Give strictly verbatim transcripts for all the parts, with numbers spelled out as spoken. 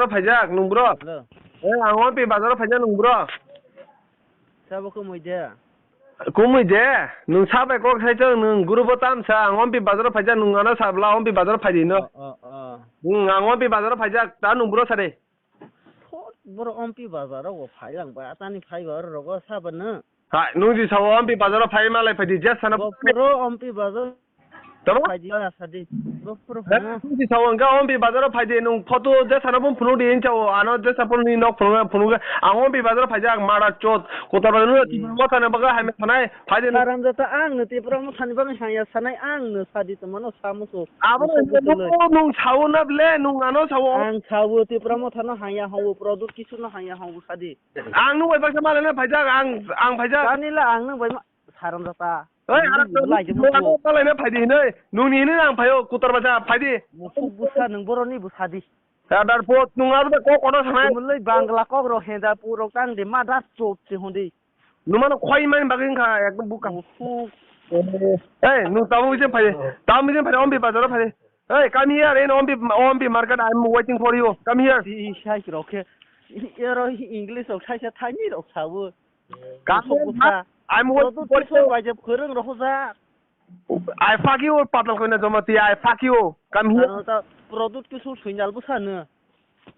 phaijak nwng bro. Hello. Eh, ang Ompi bazaro phaijak nwng bro. Sabo kumui de. Kumui de. Nwng sabai kok sai chwng nwng guru bo tam sa ang Ompi bazaro phaijak nwng ano sabla Ompi bazaro phaidi no. Oh, oh, oh. Hmm, ang Ompi bazaro phaijak ta nwng bro sare. Thot, boro Ompi bazar rogo phai lang ba, tani phai ba oro rogo sabo no. Ha, nwng di sao Ompi bazaro phai malai phaidi je sana. Bo puro Ompi bazar. Tamo? Phai di ya sadi. Bo puro. Nwng di sao angka Ompi bazaro phaidi nwng photo je sana bum phunu di incha o ano je sapon ni nok phunu phunu ang Ompi bazaro phaidi ang mara chot. Kota bazaro ni motha na baga hai me sanai. Phaidi. Haram jata ang no Tipra mothani bagwi haya sanai ang no sadi to mano samuso. Abo nwng sao na ble nwng ano sao. Ang sao Tipra mothano haya hao product kisu no haya hao sadi. Ang nwng bai baksa malai na phaijak ang ang phaijak. Tani la ang nwng bai haram jata. Oi haram jata. Malai na phaidi hinoi nwng ni hinoi ang phaio kutar bacha phaidi. Musuk busa nwng boroni busadi. Sadar pot nwng abo ko kono sanai. Mulai bangla kok ro henda purok tang de ma das chot se hondi. Numano khoi mani bagwi wngkha ekdom buka. Uhu. Eh, nung tamo bisin phai. Tamo bisin phai, Ompi bazaro phai. Hey, come here in Ompi, Ompi market. I'm waiting for you. Come here. Ti sai rok khe. Ero English rok sai sa thani rok sabu. Come here, I'm waiting for you. Bai je khorang rok ja. I fuck you, patal koina jomati. I fuck you. Come here. Ano ta product kisu suinal busa no.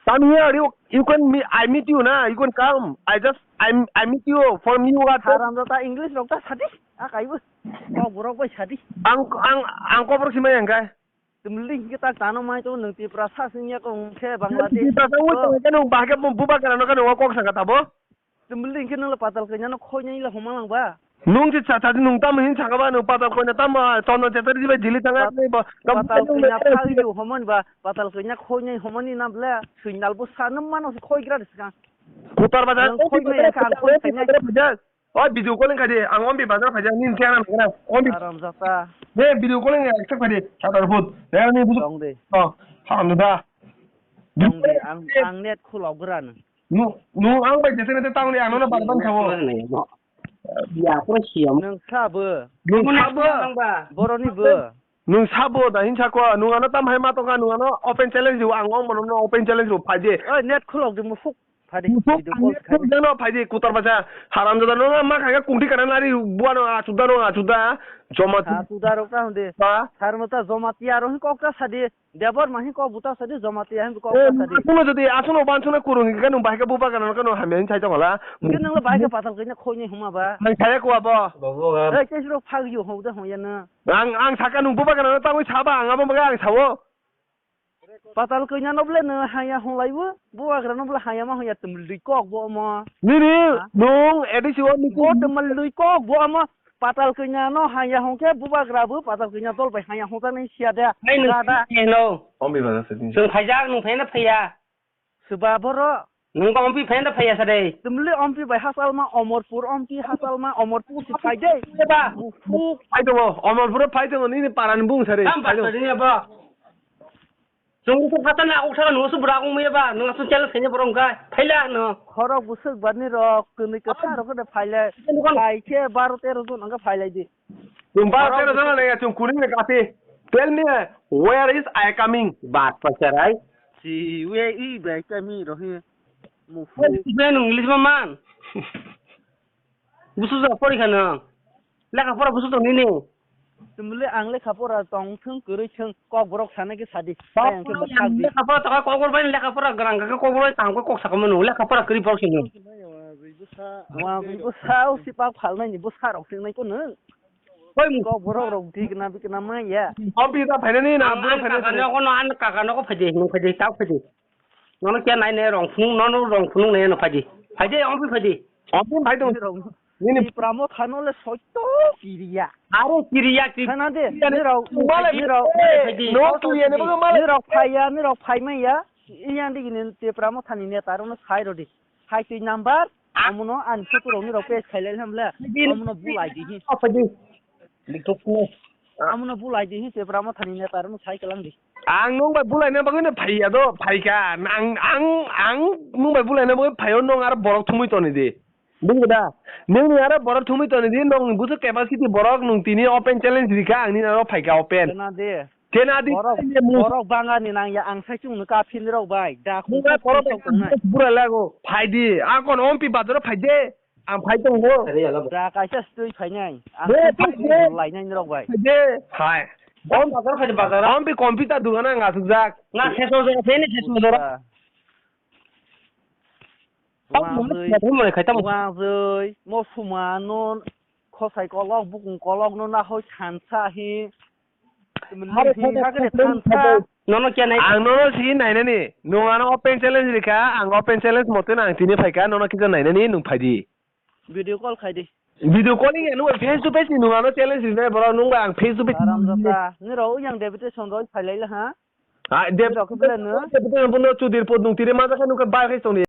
Come here, you, you can meet, I meet you na, you can come. I just, I, I meet you from you at. Haram jata English rok ta sadi, a kaibo. Kok borok bai sadi. Ang, ang, ang kok borok simai ang kai. Tumling kita tano mai to nung Tipra sa sing ya kong khe Bangladesh. Tipra sa woi to kanu bahke buba kana no kanu kok sangka tabo. Tumling khe nung patal kanya no khoi nai la homa lang ba. Nung si cha cha nung tam hin saka ba nung patal koina tam ba tono chetar jibai dili thanga. Patal koina phagi yo homon ba patal koina khoi nai homoni nam le suinal bo sa nam mano khoi gra de sika. Kutar bazar. Nung khoi nai ka ang khoi nai. Oi video calling kadi ang Ompi bazar phaja nin kya nam kena Ompi. Haram jata. Ne video calling accept kadi satar food. Ne ni busu. Tong de. Oh, haram jata. Tong de ang ang net khulok gra nung. Nung nung ang bai jese ne tang ni ang no barban khabo. Ya, kung siyam. Nung sabo. Nung sabo. Boroni bo. Nung sabo da hin sako, nung ano tam hai ma tongka, nung ano open challenge ro, ang ong bono no open challenge ro, phai de. Oi, net khulok de musuk. Phai de, musuk, video call phai de. Jeno phai de, kutar bacha, haram jada no ma khaga kungti kana nari, buano achuda no achuda, joma. Achuda rok ta hunde. Ha? Sar mata joma tiya ro hin kok ta sadi. Debor mahi kok buta sadi joma tiya hin kok buta sadi. Asuno jodi asuno ban suno kurung hinga nung bahai khe buba gana kano hamya hin chai tongla. Hinga nung bahai khe patal kanya khoi ni huma ba. Nang chaya kwa bo. Ei khe siro phag yo hong da hong ya na. Ang ang saka nung buba gana tangwi saba ang abo baga ang sawo. Patal kanya no ble no haya hong lai bo. Buba gana no ble haya ma hong ya tum lui kok bo mo. Nini nung edisi o ni ko tum lui kok bo mo. Patal kanya no haya hong khe bubagra bo patal kanya dol bai haya hong jaknai siya de. Hai nung da da. Hello. Ompi bazar se din. Chwng phaijak nung phaina phaiya. Swba boro. Nung ba ompi phaina phaiya sa de. Tumli ompi bai hasalma Omorpur ompi hasalma Omorpur si phai de. Ba. Ufuk. Phai tongo Omorpur phai tongo nini paran bung sa de. Tam phai tongo. Ba. Chwng khe hata na kok saka nung se bwrang wngmaya ba nung aswk challenge khaina borok wngkha phaila no. Khorok bwswk barni rok kwnwi kwthar rok khe phailai. Phai khe baro tero jon wngkha phailai di. Chwng baro tero jon le chwng kuni le kasi. Tell me where is I coming? Bat pacharai. Si we i bai kami rohi. Mufu. Nung English ma man. Busu ja pori khana. Lekha pora busu tong nini. Tumle ang lekha pora tong thung kwrwi thung kok borok sana khe sadi. Kok pora lekha pora tong kok borok bai lekha pora grang kha kok borok tang kok sakma no lekha pora kwrwi borok sini. Wa busa usi pak phalnai ni busa rok singnai ko nung. Kok borok rok dikna bikna ma ya. Ompi ta phainani na. Kaka no ko no an kaka no ko phaidi nung phaidi tak phaidi. Nono kya nai nai rong phunuk, nono rong phunuk nai no phaidi. Phaidi, ompi phaidi. Ompi phaidi. Nini pramo thano le soito kiriya. Aro kiriya ki. Thana de, nirok, nirok. No kiriya ne bago male. Nirok phaiya, nirok phaimaya. Iyang digi ni te pramo thani ne taro no sai rodi. Hai twi number, amuno an photo rok nirok page khailai hamle. Amuno bulai di hi. Phaidi. Liktok ne. Amuno bulai di hi te pramo thani ne taro no sai kalang di. Ang nwng bai bulaina bagwi no phaiya do, phaikha. Ang, ang, ang nwng bai bulaina bagwi phaio, nwng aro borok thumui toni di. Bini da, nwng ni aro borok thumui toni di, nwng busu capacity borok, nwng tini open challenge rikha, ang nini aro phaikha open. Khna de. Kena di borok, kene mu. Borok bangani nangya, ang sai chwngno kaphinirok bai. Da khungsa borok khungsa tongnai. Bura lago. Phaidi. Ang kono ompi bazaro phaide. Ang phai tongo. Da kaisa stui phainai. Ang phai phai phai phai. Lainai nirok bai. Phaide. Hai. Om bazar phaide bazar. Ompi computer dugana ang asukjak. Na seso jora phene seso jora. Wangwi, wangwi, mo phuma no khosai kolok, bukung kolok no nahoi thansa hi. Nono kya nai? Ang nono si nainani, nwng ano open challenge rikha, ang open challenge mote no ang tini phaikha, nono kisa nainani, nwng phaidi. Video call khaidi. Video calling ya, nwng face to face ni nwng ano challenge rinai boro, nwng ba ang face to face. Aram jata, nirok yang deputation roi phailai ha? Ah, dep-, dep-, dep-, dep-, dep-, dep-, Chudir pod nung tiri manjak khe nung khe bai khe tongni.